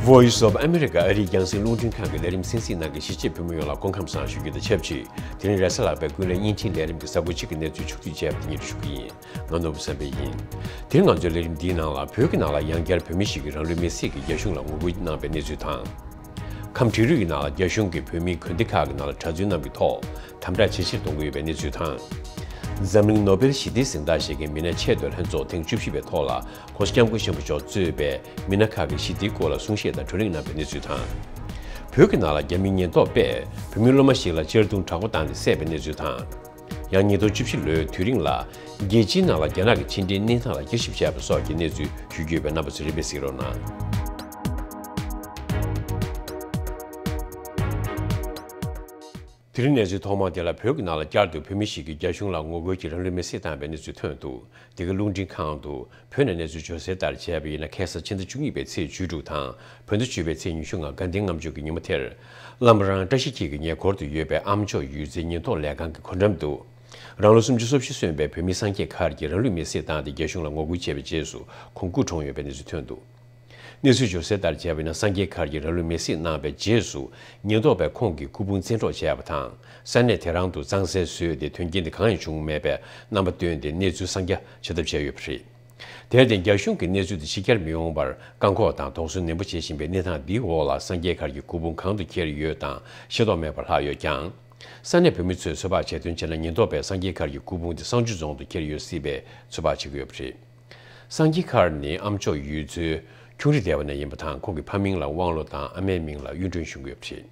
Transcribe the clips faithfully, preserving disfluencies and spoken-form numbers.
Voice of America ཨ་རིའི་རྒྱང་སྲིང་རླུང་འཕྲིན་ཁང་གི་ལས་རིམ་གསན་གཟིགས་གནང་མཁན་གཞིས་བྱེས་བོད་མི་ཡོངས་ལ་སྐུ་ཁམས་བཟང་ཞུ་རྒྱུ་དང་ཆབས་ཅིག་དེ་རིང་རེས་གཟའ་ལྷག་པའི་ཀུན་གླེང་བརྙན་འཕྲིན་ལས་རིམ་གྱི་གཟའ་འཁོར་གཅིག་གི་གནས་ཚུལ་ཕྱོགས་བསྡུས་བྱས་པ་དེ་སྙན་སྒྲོན་ཞུ་གི་ཡིན། ང་ནོར་བུ་བསམ་འཕེལ་ཡིན། དེ་རིང་ང་ཚོའི་ལས་རིམ་འདིའི་ནང་ལ་བོད་ཀྱི་ནང་ལ་ཡང་བསྐྱར་བོད་མི་ཞིག་གིས་རང་ལུས་མེར་སྲེག་གིས་རྒྱ་གཞུང་ལ་ངོ་རྒོལ་གནང་པའི་གནས་ཚུལ་དང་། ཁམས་འབྲི་རུ་ཡི་ནང་ལ་རྒྱ་གཞུང་གིས་བོད་མིའི་དགོན་སྡེ་ཁག་གི་ནང་ལ་གྲྭ་བཙུན་རྣམས་ཀྱི་ཐོག་དམ་དྲག་ཇེ་ཆེར་གཏོང་གི་ཡོད་པའི་གནས་ཚུལ་དང་། འཛམ་གླིང་ནོ་བེལ་ཞི་བདེའི་གཟེངས་རྟགས་བཞེས་མཁན་མི་སྣའི་ཆེས་མཐོའི་ལྷན་ཚོགས་ཐེངས་བཅུ་བཞི་པའི་ཐོག་ལ་༸གོང་ས་༸སྐྱབས་མགོན་ཆེན་པོ་མཆོག་གཙོས་པའི་མི་སྣ་ཁག་གིས་ཞི་བདེའི་སྐོར་ལ་གསུང་བཤད་དང་བགྲོ་གླེང་གནང་པའི་གནས་ཚུལ་དང་། བོད་ཀྱི་ནང་ལ་རྒྱ་མིའི་ཉེན་རྟོག་པས་བོད་མི་སློབ་མ་ཞིག་ལ་གཅར་རྡུང་དྲག་པོ་བཏང་ནས་བསད་པའི་གནས་ཚུལ་དང་། ཡང་ཉིས་སྟོང་བཅུ་བཞི་ལོའི་དུས་རིང་ལ་རྒྱལ་སྤྱིའི་ནང་ལ་རྒྱ་ནག་གི་ཕྱི་འབྲེལ་གནས་སྟངས་ལ་བསྐྱར་ཞིབ་བྱས་པ་སོགས་ཀྱི་གནས་ཚུལ་ཞུ་རྒྱུ་ཡོད་པས་རྣམ་པ་ཚོས་རིམ་པས་གཟིགས་རོགས་གནང་། དེ་རིང་གནས་ཚུལ་ཐོག་མ་དེ་ལ་བོད་ཀྱི་ནང་ལ་བསྐྱར་དུ་བོད་མི་ཞིག་གིས་རྒྱ་གཞུང་ལ་ངོ་རྒོལ་གྱིས་རང་ལུས་མེར་སྲེག་བཏང་བའི་གནས་ཚུལ་ཐོན་འདུག་དེ་གའི་རླུང་འཕྲིན་ཁང་དུ་བོད་ནས་གནས་ཚུལ་འབྱོར་གསལ་ལྟར་བྱས་པ་ཡིན་ན། ཁ་སང་ཕྱི་ཟླ་བཅུ་གཉིས་པའི་ཚེས་བཅུ་དྲུག་དང་བོད་ཟླ་བཅུ་པའི་ཚེས་ཉི་ཤུ་ལྔ་དགའ་ལྡན་ལྔ་མཆོད་ཀྱི་ཉིན་མོ་དེར། བླ་མ་རང་བཀྲ་ཤིས་འཁྱིལ་གྱི་ཉེ་འཁོར་དུ་ཡོད་པའི་ཨ་མཆོག་ཡུལ་ཚོའི་ཉེན་རྟོག་ལས་ཁང་གི་སྒོ་འགྲམ་དུ། རང་ལོ་སུམ་ཅུ་སོ་བཞི་སོན་པའི་བོད་མི་སངས་རྒྱས་མཁར་གྱིས་རང་ལུས་མེར་སྲེག་བཏང་སྟེ་རྒྱ་གཞུང་ལ་ངོ་རྒོལ་བྱས་པའི་རྗེས་སུ་ཁོང་སྐུ་གྲོངས་ཡོད་པའི་གནས་ཚུལ་ཐོན་འདུག་གནས་ཚུལ་འབྱོར་གསལ་ལྟར་བྱས་པ་ཡིན་ན། སངས་རྒྱས་མཁར་གྱིས་རང་ལུས་མེར་སྲེག་གནང་བའི་རྗེས་སུ་ཉེན་རྟོག་པས་ཁོང་གི་སྐུ་ཕུང་བཙན་འཕྲོག་བྱས་པ་དང་། ས་གནས་དེ་རང་དུ་གཙང་སེལ་བཟོས་ཏེ་དོན་རྐྱེན་དེ་གང་ཡང་བྱུང་མེད་པའི་རྣམ་པ་བཏོན་ཏེ་གནས་ཚུལ་གསང་རྒྱ་བྱ་ཐབས་བྱས་ཡོད་པ་རེད། དེར་བརྟེན་རྒྱ་གཞུང་གིས་གནས་ཚུལ་དེ་ཕྱི་གྱར་མི་འོང་བར་བཀག་འགོག་དང་དོགས་ཟོན་ནན་པོ་བྱེད་བཞིན་པའི་གནས་སྟངས་འདིའི་འོག་ལ་སངས་རྒྱས་མཁར་གྱི་སྐུ་ཕུང་གང་དུ་འཁྱེར་ཡོད་དང་ཤེས་རྟོགས་མེད་པར་ལྷག་ཡོད་ཀྱང་། ས་གནས་བོད་མི་ཚོས་ཚོད་དཔག་བྱས་དོན་བྱས་ན། ཉེན་རྟོག་པས་སངས་རྒྱས་མཁར་གྱི་སྐུ་ཕུང་དེ་བསང་ཆུ་རྫོང་དུ་འཁྱེར་ཡོད་སྲིད་པའི་ཚོད་དཔག་བྱེད་ཀྱི་ཡོད་པ་རེད། སངས་རྒྱས་མཁར་ནི་ཨ་མཆོག་ཡུལ་ཚོའི་ཁྱུང་རི་སྡེ་བ་ནས་ཡིན་པ་དང་། ཁོང་གི་ཕ་མིང་ལ་དབང་ལོ་དང་ཨ་མའི་མིང་ལ་གཡུ་སྒྲོན་ཞུ་གི་ཡོད་པ་རེད།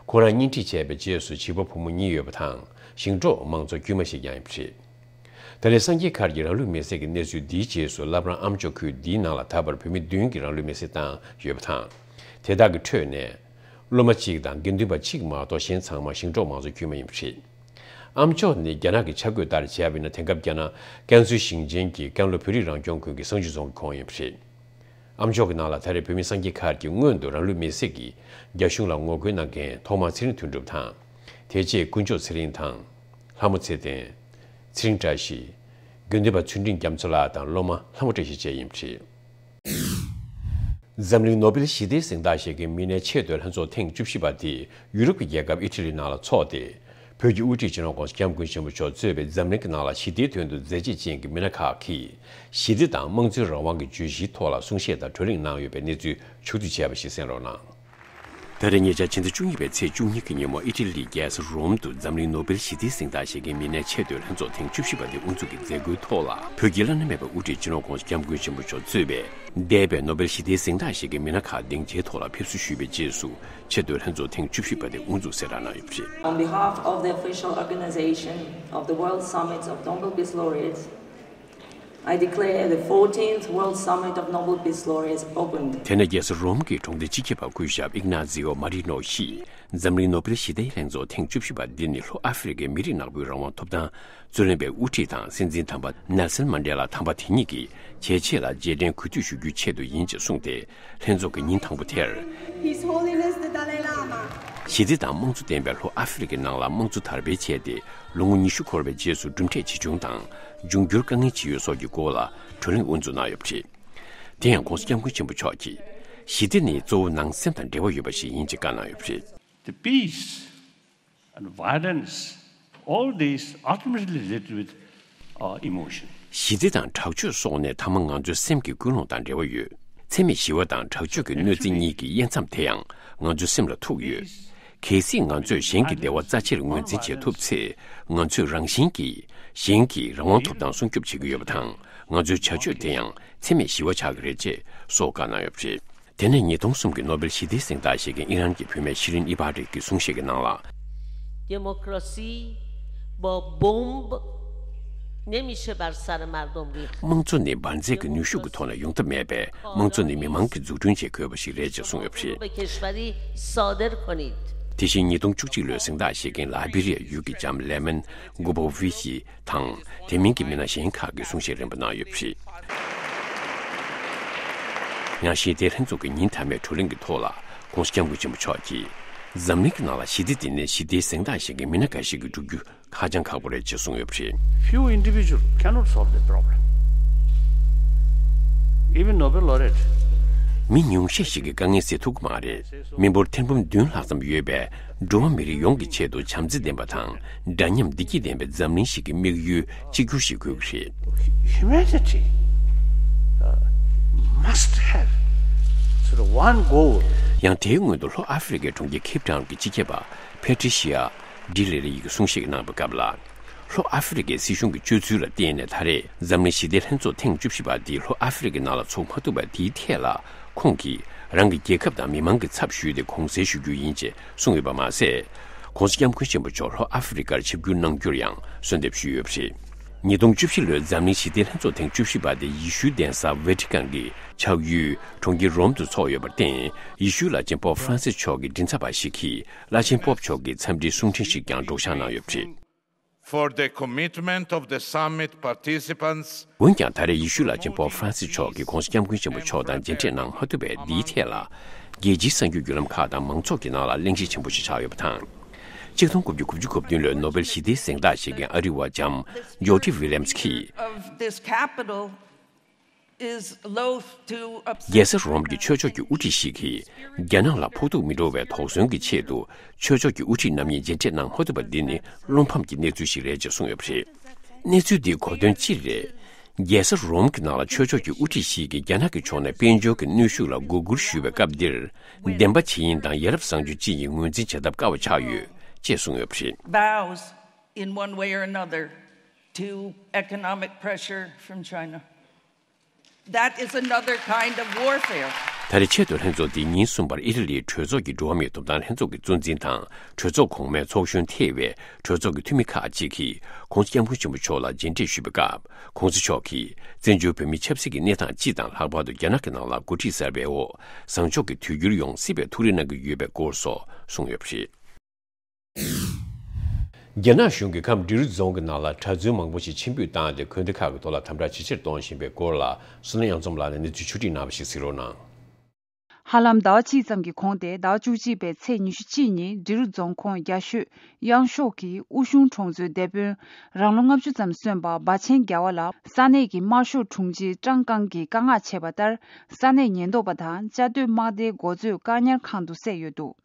ཁོང་རང་གཉེན་སྒྲིག་བྱས་པའི་རྗེས་སུ་བྱིས་པ་བུ་མོ་གཉིས་ཡོད་པ་དང་། ཞིང་འབྲོག་མང་ཚོགས་དཀྱུས་མ་ཞིག་ཀྱང་ཡིན་པ་རེད། ད་རེས་སངས་རྒྱས་མཁར་གྱི་རང་ལུས་མེར་སྲེག་གི་གནས་ཚུལ་འདིའི་རྗེས་སུ། བླ་བྲང་ཨ་མཆོག་ཁུལ་འདིའི་ནང་ལ་ད་བར་བོད་མི་བདུན་གྱིས་རང་ལུས་མེར་སྲེག་བཏང་ཡོད་པ་དང་། དེ་དག་གི་ཁྲོད་ནས་སློབ་མ་གཅིག་དང་དགེ་འདུན་པ་གཅིག་མ་གཏོགས་གཞན་ཚང་མ་ཞིང་འབྲོག་མང་ཚོགས་དཀྱུས་མ་ཡིན་པ་རེད། ཨ་མཆོག་ནི་རྒྱ་ནག་གི་ཆ་བགོས་ལྟར་བྱས་པ་ཡིན་ན། དེང་སྐབས་རྒྱ་ནག་ཀན་སུའུ་ཞིང་ཆེན་གྱི་ཀན་ལྷོ་བོད་རིགས་རང་སྐྱོང་ཁུལ་གྱི་བསང་ཆུ་རྫོང་གི་ཁོངས་ཡིན་པ་རེད། ཨ་མཆོག་གི་ནང་ལ་ད་རེས་བོད་མི་སངས་རྒྱས་མཁར་གྱིས་སྔོན་དུ་རང་ལུས་མེར་སྲེག་གིས་རྒྱ་གཞུང་ལ་ངོ་རྒོལ་གནང་མཁན་ཐོག་མར་ཚེ་རིང་དོན་གྲུབ་དང་། དེ་རྗེས་དཀོན་མཆོག་ཚེ་རིང་དང་། ལྷ་མོ་ཚེ་བརྟན། ཚེ་རིང་བཀྲ་ཤིས། དགེ་འདུན་པ་ཚུལ་ཁྲིམས་རྒྱ་མཚོ་ལགས་དང་སློབ་མ་ལྷ་མོ་བཀྲ་ཤིས་བཅས་ཡིན་པ་རེད། འཛམ་གླིང་ནོ་བེལ་ཞི་བདེའི་གཟེངས་རྟགས་བཞེས་མཁན་མི་སྣའི་ཆེས་མཐོའི་ལྷན་ཚོགས་ཐེངས་བཅུ་བཞི་པ་དེ་ཡུ་རོབ་ཀྱི་རྒྱལ་ཁབ་ཨི་ཊ་ལི་ནང་ལ་འཚོགས་ཏེ། བོད་ཀྱི་དབུ་ཁྲིད་སྤྱི་ནོར་༸གོང་ས་༸སྐྱབས་མགོན་ཆེན་པོ་མཆོག་གཙོས་པའི་འཛམ་གླིང་གི་ནང་ལ་ཞི་བདེའི་དོན་དུ་མཛད་རྗེས་ཅན་གྱི་མི་སྣ་ཁག་གིས་ཞི་བདེ་དང་དམངས་གཙོའི་རང་དབང་གི་བརྗོད་གཞིའི་ཐོག་ལ་གསུང་བཤད་དང་བགྲོ་གླེང་གནང་ཡོད་པའི་གནས་ཚུལ་ཕྱོགས་བསྡུས་བྱས་པ་ཞིག་གསན་རོགས་གནང་། ད་རེས་ཉེ་ཆར་ཕྱི་ཟླ་བཅུ་གཉིས་པའི་ཚེས་བཅུ་གཉིས་ཀྱི་ཉིན་མོ་ཨི་ཊ་ལིའི་རྒྱལ་ས་རོམ་དུ་འཛམ་གླིང་ནོ་བེལ་ཞི་བདེའི་གཟེངས་རྟགས་བཞེས་མཁན་མི་སྣའི་ཆེས་མཐོའི་ལྷན་ཚོགས་ཐེངས་བཅུ་བཞི་པ་དེ་དབུ་འཛུགས་ཀྱི་མཛད་སྒོའི་ཐོག་ལ། བོད་ཀྱི་བླ་ན་མེད་པའི་དབུ་ཁྲིད་སྤྱི་ནོར་༸གོང་ས་༸སྐྱབས་མགོན་ཆེན་པོ་མཆོག་གཙོས་པའི་འདས་པའི་ནོ་བེལ་ཞི་བདེའི་གཟེངས་རྟགས་བཞེས་མཁན་མི་སྣ་ཁག་སྡིངས་ཆའི་ཐོག་ལ་ཕེབས་བསུ་ཞུས་པའི་རྗེས་སུ། ཆེས་མཐོའི་ལྷན་ཚོགས་ཐེངས་བཅུ་བཞི་པ་དེ་དབུ་འཛུགས་གསལ་བསྒྲགས་གནང་ཡོད་པ་རེད། On behalf of the official organization of the World Summit of Nobel Peace Laureates, I declare the fourteenth World Summit of Nobel Peace Laureates opened. དེ་ནས་རྒྱལ་ས་རོམ་གྱི་གྲོང་སྡེ་སྤྱི་ཁྱབ་པ་སྐུ་ཞབས་ཨིག་ན་ཛི་ཨོ་མ་རི་ནོ་ཡིས། འཛམ་གླིང་ནོ་བེལ་ཞི་བདེའི་ལྷན་ཚོགས་ཐེངས་བཅུ་བཞི་པ་འདི་ནི་ལྷོ་ཨ་ཧྥེ་རི་ཁའི་མི་རིགས་ནག་པོའི་རང་དབང་ཐོབ་ཐང་རྩོད་ལེན་པའི་དབུ་ཁྲིད་དང་སྲིད་འཛིན་དམ་པ་ནེལ་སན་མན་ཌེ་ལ་དམ་པ་དེ་ཉིད་ཀྱི་བྱས་རྗེས་ལ་རྗེས་དྲན་གུས་འདུད་ཞུ་རྒྱུའི་ཆེད་དུ་ཡིན་ཅེས་གསུངས་ཏེ། ལྷན་ཚོགས་ཀྱི་ཉིན་དང་པོ་དེར། His Holiness the Dalai Lama. ཞི་བདེ་དང་དམངས་གཙོ་ལྡན་པའི་ལྷོ་ཨ་ཧྥེ་རི་ཁའི་ནང་ལ་དམངས་གཙོ་དར་སྤེལ་བྱས་ཏེ། ལོ་ངོ་ཉི་ཤུ་འཁོར་བའི་རྗེས་སུ་གྲུབ་འབྲས་ཇི་བྱུང་དང་། འབྱུང་འགྱུར་དཀའ་ངལ་ཇི་ཡོད་སོགས་ཀྱི་སྐོར་ལ་བགྲོ་གླེང་དབུ་འཛུགས་གནང་ཡོད་པ་རེད། དེ་ཡང་༸གོང་ས་༸སྐྱབས་མགོན་ཆེན་པོ་མཆོག་གིས། ཞི་བདེ་ནི་གཙོ་བོ་ནང་སེམས་དང་འབྲེལ་བ་ཡོད་པ་ཞིག་ཡིན་ཅེས་བཀའ་གནང་ཡོད་པ་རེད། The peace and violence, all these ultimately related with, uh, emotion. ཞི་བདེ་དང་དྲག་སྤྱོད་སོགས་ནི་མཐའ་མ་ང་ཚོའི་སེམས་ཀྱི་ཀུན་སློང་དང་འབྲེལ་བ་ཡོད། འཚེ་མེད་ཞི་བ་དང་དྲག་སྤྱོད་ཀྱི་གནོད་འཚེ་གཉིས་ཀྱི་དབྱེ་མཚམས་དེ་ཡང་ང་ཚོའི་སེམས་ལ་ཐུག་ཡོད། གལ་སྲིད་ང་ཚོས་གཞན་གྱི་བདེ་བ་རྩ་ཆེར་ངོས་འཛིན་བྱེད་ཐུབ་ཚེ། ང་ཚོས་རང་བཞིན་གྱིས་གཞན་གྱི་རང་དབང་ཐོབ་ཐང་སྲུང་སྐྱོབ་བྱེད་ཀྱི་ཡོད་པ་དང་། ང་ཚོའི་བྱ་སྤྱོད་དེ་ཡང་འཚེ་མེད་ཞི་བ་ཆགས་ཀྱི་རེད་ཅེས་སོགས་བཀའ་གནང་ཡོད་པ་རེད། དེ་ནས་ཉིས་སྟོང་གསུམ་གྱི་ནོ་བེལ་ཞི་བདེའི་གཟེངས་རྟགས་བཞེས་མཁན་ཨི་རན་གྱི་བུད་མེད་ཤི་རིན་ཨི་བྷ་རི་གིས་གསུང་བཤད་ཀྱི་ནང་ལ། دموکراسی با بمب نمیشه بر سر مردم ریخت. དམངས་གཙོ་ནི་འབར་རྫས་ཀྱི་ནུས་ཤུགས་ཀྱི་ཐོག་ནས་ཡོང་ཐབས་མེད་པས། དམངས་གཙོ་ནི་མི་མང་གིས་འཛུགས་སྐྲུན་བྱེད་དགོས་པ་ཞིག་རེད་ཅེས་གསུངས་ཡོད་པ་རེད། به کشوری صادر کنید. དེ་བཞིན་ཉིས་སྟོང་བཅུ་གཅིག་ལོའི་གཟེངས་རྟགས་བཞེས་མཁན་ལའི་བི་རི་ཡ་ཡུལ་གྱི་ལྕམ་ལེ་མན་གུ་བོ་བྷི་ཅི་དང་། དེ་མིན་གྱི་མི་སྣ་གཞན་ཁག་གིས་གསུང་བཤད་རིམ་པ་གནང་ཡོད་པ་རེད། ཡང་ཞི་བདེའི་ལྷན་ཚོགས་ཀྱི་ཉིན་མཐའ་མའི་བགྲོ་གླེང་གི་ཐོག་ལ། ༸གོང་ས་༸སྐྱབས་མགོན་ཆེན་པོ་མཆོག་གིས། འཛམ་གླིང་གི་ནང་ལ་ཞི་བདེ་འདི་ནི་ཞི་བདེའི་གཟེངས་རྟགས་བཞེས་མཁན་མི་སྣ་འགའ་ཞིག་གིས་བསྒྲུབ་རྒྱུ་ཧ་ཅང་ཁག་པོ་རེད་ཅེས་གསུངས་ཡོད་པ་རེད། Few individual cannot solve the problem. Even Nobel laureate མི་ཉུང་ཤས་ཤིག་གིས་དཀའ་ངལ་སེལ་ཐུབ་ཀྱི་མ་རེད། མི་འབོར་ཐེར་འབུམ་བདུན་ལྷག་ཙམ་ཡོད་པའི་འགྲོ་བ་མི་རིགས་ཡོངས་ཀྱི་ཆེད་དུ་བྱམས་བརྩེ་ལྡན་པ་དང་འདྲ་མཉམ་བདེ་སྐྱིད་ལྡན་པའི་འཛམ་གླིང་ཞིག་གི་དམིགས་ཡུལ་གཅིག་གྱུར་ཞིག་དགོས་ཀྱི་རེད། Humanity, uh, must have sort of one goal. ཡང་དེའི་སྔོན་དུ་ལྷོ་ཨ་ཧྥེ་རི་ཁའི་གྲོང་ཁྱེར་ཁེབ་ཊའུན་གྱི་སྤྱི་ཁྱབ་པ་ཕེ་ཏྲི་ཤི་ཡ་ཌི་ལེ་རི་ཡིས་གསུང་བཤད་གནང་བའི་སྐབས་ལ། ལྷོ་ཨ་ཧྥེ་རི་ཁའི་སྲིད་གཞུང་གི་སྤྱོད་ཚུལ་ལ་བརྟེན་ནས་ད་རེས་འཛམ་གླིང་ཞི་བདེ་ལྷན་ཚོགས་ཐེངས་བཅུ་བཞི་པ་འདི་ལྷོ་ཨ་ཧྥེ་རི་ཁའི་ནང་ལ་ཚོགས་མ་ཐུབ་པ་འདིའི་ཐད་ལ་ཁོང་གིས་རང་གི་རྒྱལ་ཁབ་དང་མི་མང་གི་ཚབ་ཞུས་ཏེ་དགོངས་སེལ་ཞུ་རྒྱུ་ཡིན་ཅེས་གསུངས་ཡོད་པ་མ་ཟད། ༸གོང་ས་༸སྐྱབས་མགོན་ཆེན་པོ་མཆོག་ལྷོ་ཨ་ཧྥེ་རི་ཁར་ཆིབས་བསྒྱུར་གནང་རྒྱུར་ཡང་གསོལ་འདེབས་ཞུས་ཡོད་པ་རེད། ཉིས་སྟོང་བཅུ་བཞི་ལོའི་འཛམ་གླིང་ཞི་བདེ་ལྷན་ཚོགས་ཐེངས་བཅུ་བཞི་པ་དེ་ཡེ་ཤུའི་གདན་ས་ཝེ་ཏི་ཀན་གྱི་ཆགས་ཡུལ་གྲོང་ཁྱེར་རོམ་དུ་འཚོགས་ཡོད་པར་བརྟེན། ཡེ་ཤུའི་བླ་ཆེན་པོབ་ཧྥ་རན་སིས་མཆོག་གི་མགྲིན་ཚབ་པ་ཞིག་གིས་བླ་ཆེན་པོབ་མཆོག་གི་འཚམས་འདྲིའི་གསུང་འཕྲིན་ཞིག་ཀྱང་སྒྲོག་སྦྱང་གནང་ཡོད་པ་རེད། For the commitment of the summit participants འོན་ཀྱང་ད་རེས་ཡེ་ཤུའི་བླ་ཆེན་པོབ་ཧྥ་རན་སིས་མཆོག་གིས་༸གོང་ས་༸སྐྱབས་མགོན་ཆེན་པོ་མཆོག་དང་མཇལ་འཕྲད་གནང་མ་ཐུབ་པའི་འདིའི་ཐད་ལ། རྒྱལ་སྤྱིའི་གསར་འགྱུར་བརྒྱུད་ལམ་ཁག་དང་མང་ཚོགས་ཀྱི་ནང་ལ་གླེང་གཞི་ཆེན་པོ་ཞིག་ཆགས་ཡོད་པ་དང་། ཆིག་སྟོང་དགུ་བརྒྱ་དགུ་བཅུ་གོ་བདུན་ལོའི་ནོ་བེལ་ཞི་བདེའི་གཟེངས་རྟགས་བཞེས་མཁན་ཨ་རི་བ་ལྕམ་ཇོ་ཌི་ཝི་ལེམ་སི་ཀིས། Of this capital is loath to upset རྒྱལ་ས་རོམ་གྱི་ཆོས་ཕྱོགས་ཀྱི་དབུ་ཁྲིད་ཞིག་གིས། རྒྱ་ནག་ལ་ཕོག་ཐུག་མི་འགྲོ་བའི་དོགས་ཟོན་གྱི་ཆེད་དུ། ཆོས་ཕྱོགས་ཀྱི་དབུ་ཁྲིད་རྣམ་གཉིས་མཇལ་འཕྲད་གནང་མ་ཐུབ་པ་འདི་ནི་བློ་ཕམ་གྱི་གནས་ཚུལ་ཞིག་རེད་ཅེས་གསུངས་ཡོད་པ་རེད། གནས་ཚུལ་འདིའི་གོ་དོན་ཅི་རེད། རྒྱལ་ས་རོམ་གྱི་ནང་ལ་ཆོས་ཕྱོགས་ཀྱི་དབུ་ཁྲིད་ཞིག་གིས་རྒྱ་ནག་གི་ཕྱོགས་ནས་དཔལ་འབྱོར་གྱི་གནོན་ཤུགས་ལ་མགོ་སྒུར་ཞུ་བའི་སྐབས་འདིར། བདེན་པ་ཇི་ཡིན་དང་ཡ་རབས་བཟང་སྤྱོད་ཅི་ཡིན་ངོས་འཛིན་བྱེད་ཐབས་དཀའ་བ་ཆགས་ཡོད་ཅེས་གསུངས་ཡོད་པ་རེད། Bows in one way or another to economic pressure from China. That is another kind of warfare. ད་རེས་ཆེས་མཐོའི་ལྷན་ཚོགས་འདི་ཉིན་གསུམ་པར་ཨི་ཊ་ལིའི་གྲོས་ཚོགས་ཀྱི་འགྲོ་བ་མིའི་ཐོབ་ཐང་ལྷན་ཚོགས་ཀྱི་གཙོ་འཛིན་དང་གྲོས་ཚོགས་གོང་མའི་ཚོགས་གཞོན་ཐེ་བའི་གྲོས་ཚོགས་ཀྱི་འཐུས་མི་ཁག་ཅིག་གིས་༸གོང་ས་༸སྐྱབས་མགོན་ཆེན་པོ་མཆོག་ལ་མཇལ་འཕྲད་ཞུས་པའི་སྐབས། ༸གོང་ས་མཆོག་གིས་བཙན་བྱོལ་བོད་མིའི་ཆབ་སྲིད་ཀྱི་གནས་སྟངས་སྤྱི་དང་ལྷག་པར་དུ་རྒྱ་ནག་གི་ནང་ལ་འགོ་ཁྲིད་གསར་པའི་འོག་བཟང་ཕྱོགས་ཀྱི་དུས་འགྱུར་ཡོང་སྲིད་པའི་ཐུགས་རེ་གནང་གི་ཡོད་པའི་སྐོར་སོགས་གསུངས་ཡོད་པ་རེད། རྒྱ་ནག་གཞུང་གིས་ཁམས་འབྲི་རུ་རྫོང་གི་ནང་ལ་གྲྭ་བཙུན་མང་པོ་ཞིག་ཕྱིར་འབུད་བཏང་སྟེ་དགོན་སྡེ་ཁག་གི་ཐོག་ལ་དམ་དྲག་ཇེ་ཆེར་གཏོང་བཞིན་པའི་སྐོར་ལ། བསོད་ནམས་དབྱངས་འཛོམས་ལགས་ནས་གནས་ཚུལ་ཕྱོགས་སྒྲིག་གནང་བ་ཞིག་གཟིགས་རོགས་གནང་། ཧ་ལམ་ཟླ་བ་གཅིག་ཙམ་གྱི་གོང་སྟེ་ཟླ་བ་བཅུ་གཅིག་པའི་ཚེས་ཉི་ཤུ་གཅིག་ཉིན་འབྲི་རུ་རྫོང་ཁོངས་རྒྱ་ཤོད་གཡང་ཤོག་གི་དབུ་གཞུང་གྲོང་ཚོའི་སྡེ་དཔོན་རང་ལོ་ལྔ་བཅུ་ཙམ་སོན་པ་སྦ་ཆེན་རྒྱལ་བ་ལགས་ས་གནས་ཀྱི་དམར་ཤོག་དྲུང་ཆེ་ཀྲང་ཀང་གིས་བཀའ་མངགས་བྱས་པ་ལྟར་ས་གནས་ཉེན་རྟོག་པ་དང་བཅའ་སྡོད་དམག་སྡེའི་འགོ་གཙོས་བཀག་ཉར་ཁང་དུ་བསད་ཡོད་འདུག་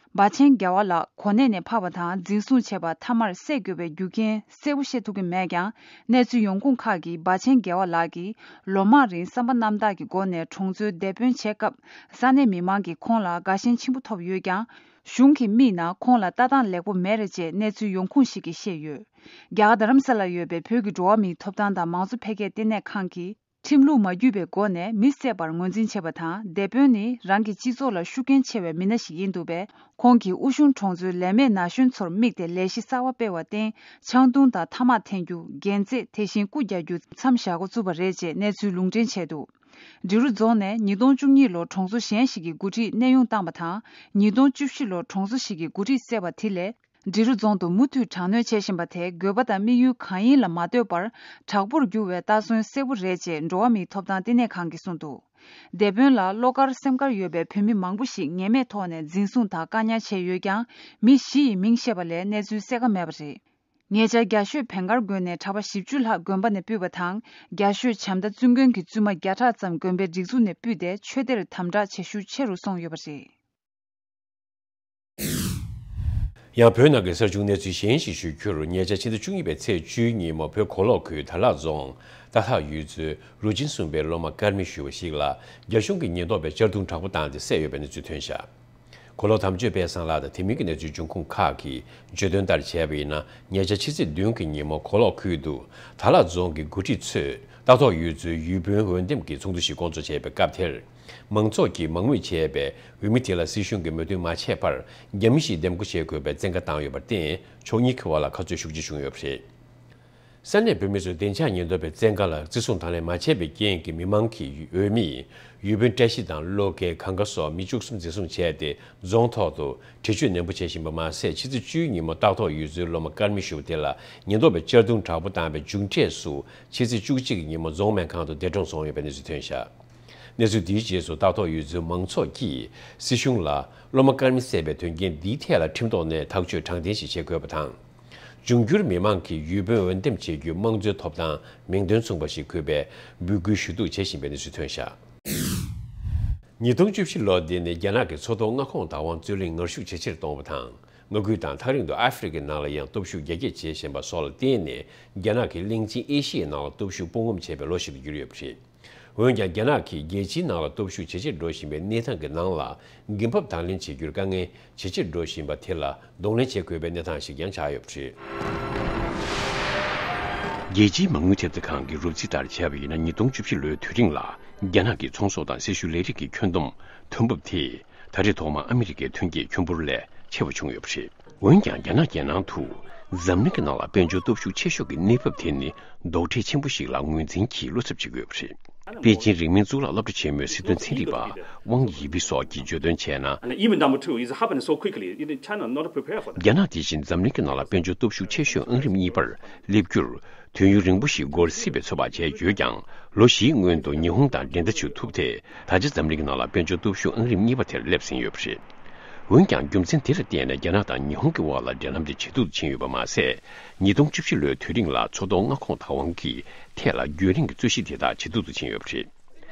སྦ་ཆེན་རྒྱལ་བ་ལགས་གོ་གནས་ནས་ཕབ་པ་དང་འཛིན་བཟུང་བྱས་པ་མཐའ་མར་བསད་དགོས་པའི་རྒྱུ་རྐྱེན་གསལ་པོ་ཤེས་ཐུབ་ཀྱི་མེད་ཀྱང་། གནས་ཚུལ་ཡོང་ཁུངས་ཁག་གིས་སྦ་ཆེན་རྒྱལ་བ་ལགས་ཀྱིས་ལོ་མང་རིང་བསམ་པ་རྣམ་དག་གི་སྒོ་ནས་གྲོང་ཚོའི་སྡེ་དཔོན་བྱས་སྐབས། ས་གནས་མི་མང་གིས་ཁོང་ལ་དགའ་ཞེན་ཆེན་པོ་ཐོབ་ཡོད་ཀྱང་། གཞུང་གི་མིག་ནང་ཁོང་ལ་ལྟ་སྟངས་ལེགས་པོ་མེད་རེད་ཅེས་གནས་ཚུལ་ཡོང་ཁུངས་ཤིག་གིས་བཤད་ཡོད། རྒྱ་གར་རྡ་རམ་ས་ལར་ཡོད་པའི་བོད་ཀྱི་འགྲོ་བ་མིའི་ཐོབ་ཐང་དང་མང་གཙོ་འཕེལ་རྒྱས་ལྟེ་གནས་ཁང་གིས། ཁྲིམས་ལུགས་མ་བརྒྱུད་པའི་སྒོ་ནས་མི་བསད་པར་ངོས་འཛིན་བྱས་པ་དང་། སྡེ་དཔོན་ནི་རང་གི་སྤྱི་ཚོགས་ལ་ཤུགས་རྐྱེན་ཆེ་བའི་མི་སྣ་ཞིག་ཡིན་འདུག་པས། ཁོང་གིས་དབུ་གཞུང་གྲོང་ཚོའི་ལས་མེད་ན་གཞོན་ཚོར་དམིགས་ཏེ་ལས་གཞི་གསར་བ་སྤེལ་བར་བརྟེན། ཆང་བཏུང་དང་ཐ་མག་འཐེན་རྒྱུ། རྒྱན་རྩེད། དེ་བཞིན་རྐུ་རྒྱག་རྒྱུ་མཚམས་བཞག་འགོ་བཙུགས་པ་རེད་ཅེས་གནས་ཚུལ་ལུང་འདྲེན་བྱས་འདུག་འབྲི་རུ་རྫོང་ནས་ཉིས་སྟོང་བཅུ་གཉིས་ལོར་གྲོང་ཚོ་གཞན་ཞིག་གི་འགོ་ཁྲིད་གནས་དབྱུང་བཏང་བ་དང་། ཉིས་སྟོང་བཅུ་བཞི་ལོར་གྲོང་ཚོ་ཞིག་གི་འགོ་ཁྲིད་བསད་པ་དེ་ལས། འབྲི་རུ་རྫོང་དུ་མུ་མཐུད་དྲག་གནོན་བྱེད་བཞིན་པ་དེ་དགོས་པ་དང་དམིགས་ཡུལ་གང་ཡིན་ལ་མ་ལྟོས་པར་དྲག་པོར་འགྱུར་བའི་ལྟ་ཚུལ་གསལ་པོ་རེད་ཅེས་འགྲོ་བ་མིའི་ཐོབ་ཐང་ལྟེ་གནས་ཁང་གིས་གསུངས་འདུག་སྡེ་དཔོན་ལ་བློ་དཀར་སེམས་དཀར་ཡོད་པའི་བོད་མི་མང་པོ་ཞིག་ངེས་མེད་ཐོག་ནས་འཛིན་བཟུང་དང་བཀག་ཉར་བྱས་ཡོད་ཀྱང་། མི་བཞི་ཡི་མིང་བཤད་པ་ལས་གནས་ཚུལ་གསལ་ཁ་མེད་པ་རེད། ཉེ་ཆར་རྒྱ་ཤོད་བན་དཀར་དགོན་ནས་གྲྭ་པ་བཞི་བཅུ་ལྷག་དགོན་པ་ནས་ཕུད་པ་དང་། རྒྱ་ཤོད་བྱམས་མདའ་བཙུན་དགོན་གྱི་བཙུན་མ་བརྒྱ་ཕྲག་ཙམ་དགོན་པའི་སྒྲིག་འཛུགས་ནས་ཕུད་དེ་ཆོས་སྡེར་དམ་དྲག་བྱེད་ཤུགས་ཆེ་རུ་སོང་ཡོད་པ་རེད། ཡང་བོད་ནང་གི་གསར་བྱུང་གནས་ཚུལ་གཞན་ཞིག་ཞུ་རྒྱུར། ཉེ་ཆར་ཕྱི་ཟླ་བཅུ་གཉིས་པའི་ཚེས་བཅུའི་ཉིན་མོ་བོད་གོ་ལོག་ཁུལ་དར་ལག་རྫོང་སྟག་ཐག་ཡུལ་ཚོའི་རུ་ཆེན་གསུམ་པའི་སློབ་མ་ཀརྨ་ཞུ་བ་ཞིག་ལ་རྒྱ་གཞུང་གི་ཉེན་རྟོག་པས་གཅར་རྡུང་དྲག་པོ་བཏང་སྟེ་བསད་ཡོད་པའི་གནས་ཚུལ་ཐོན་བཞག་གོ་ལོག་དམ་ཆོས་དཔལ་བཟང་ལགས་དང་དེ་མིན་གྱི་གནས་ཚུལ་འབྱུང་ཁུངས་ཁག་གིས་བརྗོད་དོན་ལྟར་བྱས་པ་ཡིན་ན། ཉེ་ཆར་ཕྱི་ཚེས་བདུན་གྱི་ཉིན་མོ་གོ་ལོག་ཁུལ་དུ་དར་ལག་རྫོང་གི་འགོ་ཁྲིད་ཚོས་སྟག་ཐོག་ཡུལ་ཚོའི་ཡུལ་དཔོན་འོས་འདེམས་ཀྱི་ཚོགས་འདུ་ཞིག་བསྐོང་ཚོགས་བྱས་པའི་སྐབས་དེར། མང་ཚོགས་ཀྱིས་མང་མོས་བྱས་པའི་འོས་མི་དེ་ལ་སྲིད་གཞུང་གིས་མོས་མཐུན་མ་བྱས་པར། རྒྱ་མི་ཞིག་འདེམས་བསྐོ་བྱེད་དགོས་པའི་བཙན་བཀའ་བཏང་ཡོད་པར་བརྟེན། ཕྱོགས་གཉིས་ཀྱི་བར་ལ་ཁ་རྩོད་ཤུགས་ཆེ་བྱུང་ཡོད་པ་རེད། ས་གནས་བོད་མི་ཚོས་བདེ་འཇགས་ཉེན་རྟོག་པའི་བཙན་བཀའ་ལ་བརྩི་སྲུང་དང་ལེན་མ་བྱས་པའི་རྐྱེན་གྱིས། མི་མང་གིས་འོས་མི་ཡུལ་དཔོན་བཀྲ་ཤིས་དང་བློ་དགེ་གང་ག་སོགས་མི་བཅུ་གསུམ་འཛིན་བཟུང་བྱས་ཏེ། རྫོང་ཐོག་ཏུ་འདྲི་གཅོད་ནན་པོ་བྱེད་བཞིན་པ་མ་ཟད། ཕྱི་ཚེས་བཅུའི་ཉིན་མོ་སྟག་ཐོག་ཡུལ་ཚོའི་སློབ་མ་ཀརྨ་ཞུ་བ་དེ་ལ་ཉེན་རྟོག་པས་གཅར་རྡུང་དྲག་པོ་བཏང་བའི་མཇུག་འབྲས་སུ། ཕྱི་ཚེས་བཅུ་གཅིག་གི་ཉིན་མོ་རྫོང་སྨན་ཁང་དུ་འདས་གྲོངས་སོང་ཡོད་པའི་གནས་ཚུལ་ཐོན་བཞག་གནས་ཚུལ་འདིའི་རྗེས་སུ་སྟག་ཐོག་ཡུལ་ཚོའི་མང་ཚོགས་ཀྱིས་སྲིད་གཞུང་ལ་སློབ་མ་ཀརྨ་བསད་པའི་དོན་རྐྱེན་འདིའི་ཐད་ལ་ཁྲིམས་ཐོག་ནས་ཐག་གཅོད་དྲང་བདེན་ཞིག་བྱེད་དགོས་པ་དང་། འབྱུང་འགྱུར་མི་མང་གིས་ཡུལ་དཔོན་འོས་འདེམས་བྱེད་རྒྱུའི་དམངས་གཙོའི་ཐོབ་ཐང་མིང་དོན་མཚུངས་པ་ཞིག་དགོས་པའི་འབོད་སྐུལ་ཞུ་གཏུག་བྱེད་བཞིན་པའི་གནས་ཚུལ་ཐོན་བཞག་ཉིས་སྟོང་བཅུ་བཞི་ལོ་འདི་ནི་རྒྱ་ནག་གི་མཚོ་ཐོག་མངའ་ཁོངས་བདག་དབང་རྩོད་གླེང་ངར་ཤུགས་ཇེ་ཆེར་གཏོང་བ་དང་། མངའ་ཁུལ་དང་ཐག་རིང་དུ་ཨ་ཧྥེ་རི་ཁའི་ནང་ལ་ཡང་སྟོབས་ཤུགས་རྒྱ་སྐྱེད་བྱེད་བཞིན་པ་སོགས་ལ་བརྟེན་ནས། རྒྱ་ནག་གིས་གླིང་ཆེན་ཨེ་ཤི་ཡའི་ནང་ལ་སྟོབས་ཤུགས་སྤོ་འགུམ་བྱས་པའི་ལོ་ཞིག་ཏུ་གྱུར་ཡོད་པ་རེད། འོན་ཀྱང་། རྒྱ་ནག་གིས་རྒྱལ་སྤྱིའི་ནང་ལ་སྟོབས་ཤུགས་ཇེ་ཆེར་འགྲོ་བཞིན་པའི་གནས་སྟངས་ཀྱི་ནང་ལ། འགན་བབ་དང་ལེན་བྱེད་རྒྱུར་དཀའ་ངལ་ཇེ་ཆེར་འགྲོ་བཞིན་པ་དེ་ལ་གདོང་ལེན་བྱེད་དགོས་པའི་གནས་སྟངས་ཤིག་ཀྱང་ཆགས་ཡོད་པ་རེད། རྒྱལ་སྤྱིའི་མ་དངུལ་ཐེབས་རྩ་ཁང་གི་རོབ་རྩིས་ལྟར་བྱས་པ་ཡིན་ན། ཉིས་སྟོང་བཅུ་བཞི་ལོའི་དུས་རིང་ལ་རྒྱ་ནག་གི་ཚོང་ཟོག་དང་སེར་ཤུལ་ལས་རིགས་ཀྱི་ཁྱོན་བསྡོམས་ཐོན་འབབ་དེ། ད་རེས་ཐོག་མར་ཨ་མི་རི་ཀའི་ཐོན་སྐྱེད་ཁྱོན་འབོར་ལས་ཆེ་བ་བྱུང་ཡོད་པ་རེད། འོན་ཀྱང་། རྒྱ་ནག་རྒྱལ་ནང་དུ་འཛམ་གླིང་གི་ནང་ལ་དཔལ་འབྱོར་སྟོབས་ཤུགས་ཆེ་ཤོས་ཀྱི་གནས་བབ་དེ་ནི་རྡོག་ཁྲེས་ཆེན་པོ་ཞིག་ལ་ངོས་འཛིན་གྱིས་བློ་འཚབ་བྱེད་ཀྱི་ཡོད་པ་རེད། པེ་ཅིན་རིང་མིན་གཙུག་ལག་སློབ་གྲྭ་ཆེན་མོའི་སྲིད་དོན་ཚན་རིག་པ་ཝང་ཡི་པི་སོགས་ཀྱིས་བརྗོད་དོན་བྱས་ན། And even number two is happening so quickly. You know, China not prepared for that. རྒྱ་ནག་དེ་བཞིན་འཛམ་གླིང་གི་ནང་ལ་དཔལ་འབྱོར་སྟོབས་ཤུགས་ཆེ་ཤོས་ཨང་རིམ་གཉིས་པར་སླེབས་རྒྱུར། དུས་ཡུན་རིང་པོ་ཞིག་འགོར་སྲིད་པའི་ཚོད་དཔག་བྱས་ཡོད་ཀྱང་། ལོ་བཞིའི་སྔོན་དུ་ཉི་ཧོང་དང་འགྲན་ཟླ་བྱེད་ཐུབ་སྟེ། ད་ཆ་འཛམ་གླིང་གི་ནང་ལ་དཔལ་འབྱོར་སྟོབས་ཤུགས་ཨང་རིམ་གཉིས་པ་དེར་སླེབས་ཟིན་ཡོད་པ་རེད། འོན་ཀྱང་། རྒྱུ་མཚན་དེ་ལ་བརྟེན་ནས་རྒྱ་ནག་དང་ཉི་ཧོང་གི་དབར་ལ་འབྲེལ་ལམ་དེ་ཇེ་སྡུག་ཏུ་ཕྱིན་ཡོད་པ་མ་ཟད། ཉིས་སྟོང་བཅུ་བཞི་ལོའི་དུས་རིང་ལ་མཚོ་ཐོག་མངའ་ཁོངས་བདག་དབང་གི་ཐད་ལ་རྒྱུན་རིང་གི་རྩོད་གཞི་དེ་དག་ཇེ་སྡུག་ཏུ་ཕྱིན་ཡོད་པ་རེད།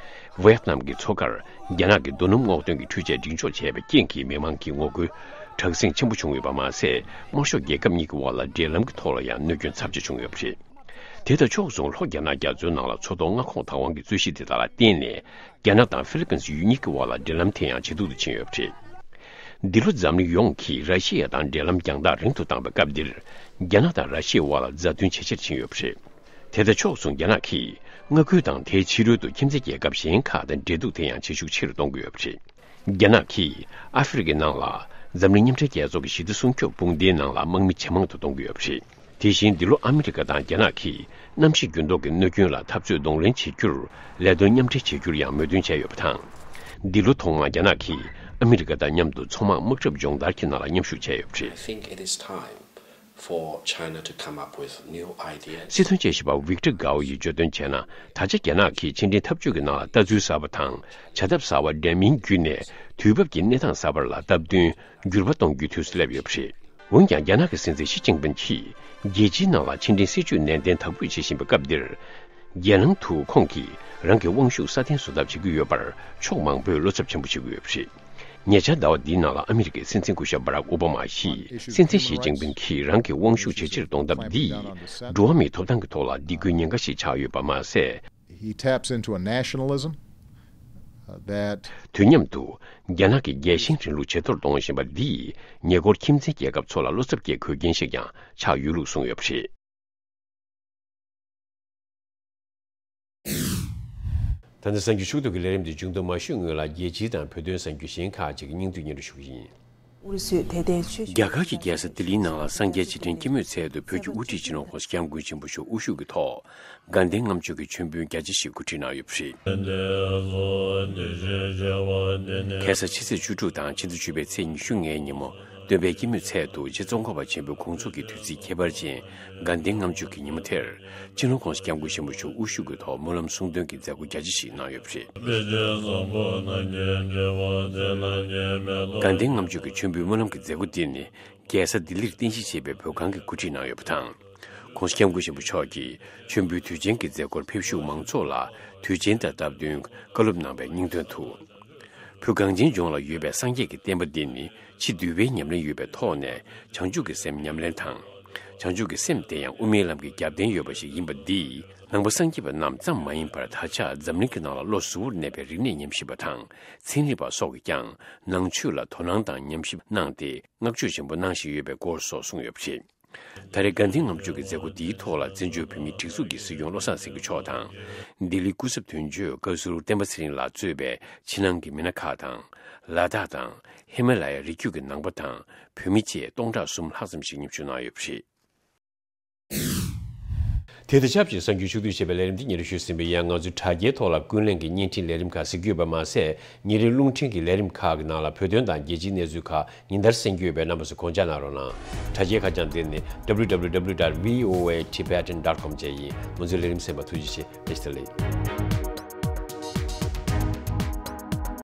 ཝེ་ཏི་ནམ་གྱི་མཚོ་ཁར་རྒྱ་ནག་གི་རྡོ་སྣུམ་སྔོག་འདོན་གྱི་འཕྲུལ་ཆས་སྒྲིག་འཇོག་བྱས་པའི་རྐྱེན་གྱིས་མི་མང་གི་ངོ་རྒོལ་དྲག་ཟིང་ཆེན་པོ་བྱུང་ཡོད་པ་མ་ཟད། དམར་ཤོག་རྒྱལ་ཁབ་གཉིས་ཀྱི་དབར་ལ་འབྲེལ་ལམ་གྱི་ཐོག་ལ་ཡང་གནོད་སྐྱོན་ཚབས་ཆེ་བྱུང་ཡོད་པ་རེད། དེ་དང་ཕྱོགས་མཚུངས། ལྷོ་རྒྱ་ནག་རྒྱ་མཚོའི་ནང་ལ་མཚོ་ཐོག་མངའ་ཁོངས་བདག་དབང་གི་རྩོད་གཞི་དེ་དག་ལ་བརྟེན་ནས། རྒྱ་ནག་དང་ཧྥི་ལི་པིན་ཡུལ་གཉིས་ཀྱི་དབར་ལ་འབྲེལ་ལམ་དེ་ཡང་ཇེ་སྡུག་ཏུ་ཕྱིན་ཡོད་པ་རེད། འདི་ལོ་འཛམ་གླིང་ཡོངས་ཀྱིས་ར་ཤི་ཡ་དང་འབྲེལ་ལམ་རྒྱང་ཐག་རིང་དུ་བཏང་བའི་སྐབས་འདིར། རྒྱ་ནག་དང་ར་ཤི་ཡའི་དབར་ལ་མཛའ་མཐུན་ཇེ་ཆེར་ཕྱིན་ཡོད་པ་རེད། དེ་དང་ཕྱོགས་མཚུངས། རྒྱ་ནག་གིས་མངའ་ཁུལ་དང་དེའི་ཕྱི་རོལ་དུ་ཁྱིམ་མཚེས་རྒྱལ་ཁབ་གཞན་ཁག་དང་འབྲེལ་གཏུག་དེ་ཡང་ཇེ་ཤུགས་ཆེ་རུ་གཏོང་གི་ཡོད་པ་རེད། རྒྱ་ནག་གིས་ཨ་ཧྥེ་རི་ཁའི་ནང་ལ་འཛམ་གླིང་མཉམ་འབྲེལ་རྒྱལ་ཚོགས་ཀྱི་ཞི་བདེ་སྲུང་སྐྱོབ་དཔུང་སྡེའི་ནང་ལ་དམག་མི་ཇེ་མང་དུ་གཏོང་གི་ཡོད་པ་རེད། དེ་བཞིན། འདི་ལོ་ཨ་མི་རི་ཀ་དང་རྒྱ་ནག་གིས་གནམ་གཤིས་འགྱུར་ལྡོག་གི་གནོད་སྐྱོན་ལ་འཐབ་རྩོད་གདོང་ལེན་བྱེད་རྒྱུར་ལས་དོན་མཉམ་འབྲེལ་བྱེད་རྒྱུར་ཡང་མོས་མཐུན་བྱས་ཡོད་པ་དང་། འདི་ལོ་ཐོག་མར་རྒྱ་ནག་གིས་ཨ་མི་རི་ཀ་དང་མཉམ་དུ་མཚོ་དམག་དམག་གྲབས་སྦྱོང་བརྡར་གྱི་ནང་ལ་མཉམ་ཞུགས་བྱས་ཡོད་པ་རེད། I think it is time for China to come up with new ideas. སྲིད་དོན་དཔྱད་ཞིབ་པ་ཝིག་ཏར་གའོ་ཡིས་བརྗོད་དོན་བྱས་ན། ད་ཆ་རྒྱ་ནག་གིས་ཕྱི་འབྲེལ་འཐབ་ཇུས་ཀྱི་ནང་ལ་ལྟ་ཚུལ་གསར་པ་དང་བྱ་ཐབས་གསར་པ་འདྲ་མིན་བརྒྱུད་ནས། དུས་བབ་ཀྱི་གནས་སྟངས་གསར་པར་ལ་སྟབས་བསྟུན་འགྱུར་བ་གཏོང་རྒྱུའི་དུས་སུ་སླེབས་ཡོད་པ་རེད། འོན་ཀྱང་། རྒྱ་ནག་གི་སྲིད་འཛིན་ཞི་ཅིན་ཕིན་གྱིས་རྒྱལ་སྤྱིའི་ནང་ལ་ཕྱི་འབྲེལ་སྲིད་ཇུས་ནན་ཏན་དམ་པོས་བྱེད་བཞིན་པའི་སྐབས་འདིར། རྒྱལ་ནང་དུ་ཁོང་གིས་རང་གི་དབང་ཤུགས་སྲ་བརྟན་བཟོ་ཐབས་བྱེད་ཀྱི་ཡོད་པར་ཕྱོགས་མང་པོས་བློ་འཚབ་ཆེན་པོ་བྱེད་ཀྱི་ཡོད་པ་རེད། ཉེ་ཆར་ཟླ་བ་འདིའི་ནང་ལ་ཨ་མི་རི་ཀའི་སྲིད་འཛིན་སྐུ་ཞབས་Barack Obama་ཡིས། སྲིད་འཛིན་ཞི་ཅིན་ཕིན་གྱིས་རང་གི་དབང་ཤུགས་ཇེ་ཆེར་གཏོང་ཐབས་འདིས་འགྲོ་བ་མིའི་ཐོབ་ཐང་གི་ཐོག་ལ་སྡིགས་སྐུལ་ཉེན་ཁ་ཞིག་ཆགས་ཡོད་པ་མ་ཟད། He taps into a nationalism, uh, that དུས་མཉམ་དུ། རྒྱ་ནག་གིས་རྒྱལ་ཞེན་རིང་ལུགས་ཇེ་མཐོར་གཏོང་བཞིན་པ་འདིས། ཉེ་འཁོར་ཁྱིམ་མཚེས་རྒྱལ་ཁབ་ཚོ་ལ་བློ་འཚབ་སྐྱེ་དགོས་རྐྱེན་ཞིག་ཀྱང་ཆགས་ཡོད་ལུགས་གསུངས་ཡོད་པ་རེད། ད་ནི་གསར་འགྱུར་ཕྱོགས་བསྡུས་ཀྱི་ལས་རིམ་འདི་མཇུག་བསྡོམས་མ་ཞུས་སྔོན་ལ། རྒྱལ་སྤྱི་དང་བོད་དོན་གསར་འགྱུར་གཞན་ཁག་ཅིག་གི་སྙིང་བསྡུས་སྙན་སྒྲོན་ཞུ་གི་ཡིན། ཨུ་རུ་སུའི་དད་ལྡན་ཆོས་རྒྱ་གར་གྱི་རྒྱལ་ས་ལྡི་ལིའི་ནང་ལ་སངས་རྒྱས་རྗེས་དྲན་སྐྱེད་མོས་ཚལ་དུ་བོད་ཀྱི་དབུ་ཁྲིད་སྤྱི་ནོར་༧གོང་ས་༧སྐྱབས་མགོན་ཆེན་པོ་མཆོག་དབུ་བཞུགས་ཀྱི་ཐོག་དགའ་ལྡན་ལྔ་མཆོད་ཀྱི་མཆོད་འབུལ་རྒྱ་ཆེ་ཞིག་གོ་སྒྲིག་གནང་ཡོད་པ་རེད། ཁ་སང་ཕྱི་ཚེས་བཅུ་དྲུག་དང་ཕྱི་ཟླ་བཅུ་པའི་ཚེས་ཉི་ཤུ་ལྔའི་ཉིན་མོ། སྟོན་པའི་སྐྱེད་མོས་ཚལ་དུ་རྗེ་ཙོང་ཁ་པ་ཆེན་པོའི་དགོངས་རྫོགས་ཀྱི་དུས་ཚིགས་ཁྱད་པར་ཅན་དགའ་ལྡན་ལྔ་མཆོད་ཀྱི་ཉིན་མོ་དེར། སྤྱི་ནོར་༧གོང་ས་༧སྐྱབས་མགོན་ཆེན་པོ་མཆོག་དབུ་བཞུགས་ཀྱི་ཐོག་སྨོན་ལམ་གསུང་འདོན་གྱི་མཛད་སྒོ་རྒྱ་ཆེ་ཞིག་གནང་ཡོད་པ་རེད། དགའ་ལྡན་ལྔ་མཆོད་ཀྱི་མཆོད་འབུལ་སྨོན་ལམ་གྱི་མཛད་སྒོ་འདི་ནི། རྒྱལ་ས་ལྡི་ལིར་རྟེན་གཞི་བྱས་པའི་བོད་ཁང་གིས་གོ་སྒྲིག་གནང་ཡོད་པ་དང་། ༧གོང་ས་༧སྐྱབས་མགོན་ཆེན་པོ་མཆོག་གིས་མཆོད་འབུལ་དུས་ཆེན་གྱི་མཛད་སྒོར་ཕེབས་བཞུགས་མང་ཚོགས་ལ་དུས་ཆེན་དང་སྟབས་བསྟུན་བཀའ་སློབ་གནང་བའི་སྙིང་དོན་དུ། བོད་གངས་ཅན་ལྗོངས་ལ་ཡོད་པའི་སངས་རྒྱས་ཀྱི་བསྟན་པ་འདི་ནི་ཕྱི་འདུལ་བའི་ཉམས་ལེན་ཡོད་པའི་ཐོག་ནས། བྱང་ཆུབ་ཀྱི་སེམས་ཉམས་ལེན་དང་། བྱང་ཆུབ་ཀྱི་སེམས་དེ་ཡང་དབུ་མའི་ལམ་གྱི་རྒྱབ་རྟེན་ཡོད་པ་ཞིག་ཡིན་པ་འདིས། ནང་པ་སངས་རྒྱས་པ་རྣམས་ཙམ་མ་ཡིན་པར། ད་ཆ་འཛམ་གླིང་གི་ནང་ལ་བློ་གཟུ་བོར་གནས་པའི་རིག་གནས་ཉམས་ཞིབ་པ་དང་། ཚན་རིག་པ་སོགས་ཀྱིས་ཀྱང་ནང་ཆོས་ལ་དོ་སྣང་དང་ཉམས་ཞིབ་གནང་སྟེ། བསྔགས་བརྗོད་ཆེན་པོ་གནང་བཞིན་ཡོད་པའི་སྐོར་སོགས་གསུངས་ཡོད་པ་རེད། ད་རེས་དགའ་ལྡན་ལྔ་མཆོད་ཀྱི་མཛད་སྒོ་འདིའི་ཐོག་ལ། བཙན་བྱོལ་བོད་མིའི་སྒྲིག་འཛུགས་ཀྱི་སྲིད་སྐྱོང་བློ་བཟང་སེང་གེ་མཆོག་དང་། ལྡི་ལི་སྐུ་ཚབ་དོན་གཅོད་བཀའ་ཟུར་བསྟན་པ་ཚེ་རིང་ལགས་གཙོས་པའི་ཕྱི་ནང་གི་མི་སྣ་ཁག་དང་། ལ་དྭགས་དང་ཧི་མ་ལ་ཡའི་རི་རྒྱུད་ཀྱི་ནང་པ་དང་བོད་མི་བཅས་སྟོང་ཕྲག་གསུམ་ལྷག་ཙམ་ཞིག་མཉམ་ཞུགས་གནང་ཡོད་པ་རེད། དེ་དང་ཆབས་ཅིག་གསར་འགྱུར་ཕྱོགས་བསྡུས་བྱས་པའི་ལས་རིམ་འདི་སྙན་སྒྲོན་ཞུས་ཟིན་པ་ཡིན། ང་ཚོའི་དྲ་རྒྱའི་ཐོག་ལ་ཀུན་གླེང་གི་བརྙན་འཕྲིན་ལས་རིམ་ཁག་གཟིགས་རྒྱུ་ཡོད་པ་མ་ཟད། ཉིན་རེའི་རླུང་འཕྲིན་གྱི་ལས་རིམ་ཁག་གི་ནང་ལ་བོད་དོན་དང་རྒྱལ་སྤྱིའི་གནས་ཚུལ་ཁག་ཉིན་ལྟར་གསན་རྒྱུ་ཡོད་པས། རྣམ་པ་ཚོས་དགོངས་འཇགས་གནང་རོགས་གནང་། དྲ་རྒྱའི་ཁ་བྱང་འདི་ནི་W W W dot V O A Tibetan dot com བཅས་ཡིན། ང་ཚོའི་ལས་རིམ་གསན་པར་ཐུགས་རྗེ་ཆེ། བཀྲ་ཤིས་བདེ་ལེགས།